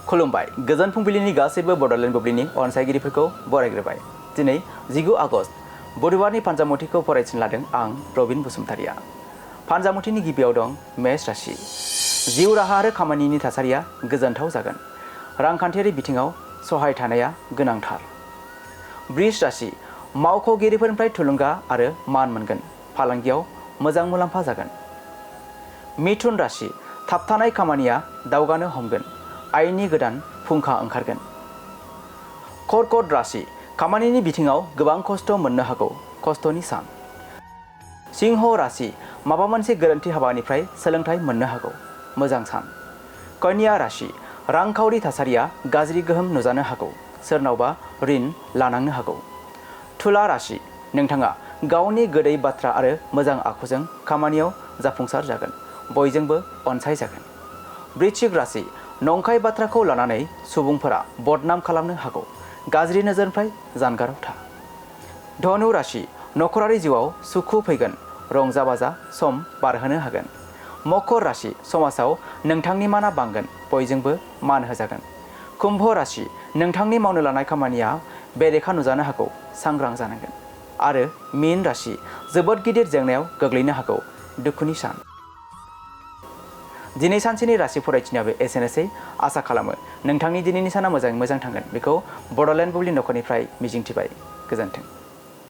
खुलुमबाय गोजोन फुंबिलिनि गासैबो बड'लेण्ड बुब्लिनि अनसायगिरिफोरखौ बरायग्रोबाय। दिनै 19 आगस्ट बुधबारनि फानजामुथिखौ फरायथिनो लादों आं प्रबिन बसुमतारिया। फानजामुथिनि गिबियाव दं मेष राशि। जिउ राहा आरो खामानिनि थासारिया गोजोनथाव जागोन। रांखान्थियारि बिथिङाव सहाय थानाया गोनांथार। वृष राशि। मावख'गिरिफोरनिफ्राय थुलुंगा आरो मान मोनगोन। फालांगियाव मोजां मुलाम्फा जागोन। मिथुन राशि। थाबथानाय खामानिया दावगानो हमगोन। आयनि गोदान फुंखा ओंखारगोन। कर्कट राशि। खामानिनि बिथिङाव गोबां खस्थ' मोननो हागौ। खस्थ'नि सान। सिंह राशि। माबा मोनसे गोरोन्थि हाबानिफ्राय सोलोंथाइ मोननो हागौ। मोजां सान। कन्या राशि। रांखावरि थासारिया गाज्रि गोहोम नुजानो हागौ। सोरनावबा ऋण लानांनो हागौ। तुला राशि। नोंथाङा गावनि गोदै बाथ्रा आरो मोजां आखुजों खामानियाव जाफुंसार जागोन। बयजोंबो अनसायजागोन। वृश्चिक राशि। नंखाय बाथ्राखौ लानानै सुबुंफोरा बदनाम खालामनो हागौ। गाज्रि नोजोरनिफ्राय जानगाराव था। धनु राशि। नखरारि जिउआव सुखु फैगोन। रंजा बाजा सम बारहोनो हागोन। मकर राशि। समाजाव नोंथांनि माना बांगोन। बयजोंबो मान होजागोन। कुम्भ राशि। नोंथांनि मावनो लानाय खामानिया बेरेखा नुजानो हागौ। सांग्रां जानांगोन। आरो मीन राशि। जोबोद गिदिर जेंनायाव गोग्लैनो हागौ। दुखुनि सान। दिनै सानसेनि राशि फरायथिनायाबो एसेनोसै। आसा खालामो नोंथांनि दिनैनि साना मोजाङै मोजां थांगोन बेखौ बड'लेण्ड बुब्लि नखरनिफ्राय मिजिंथिबाय। गोजोन्थों।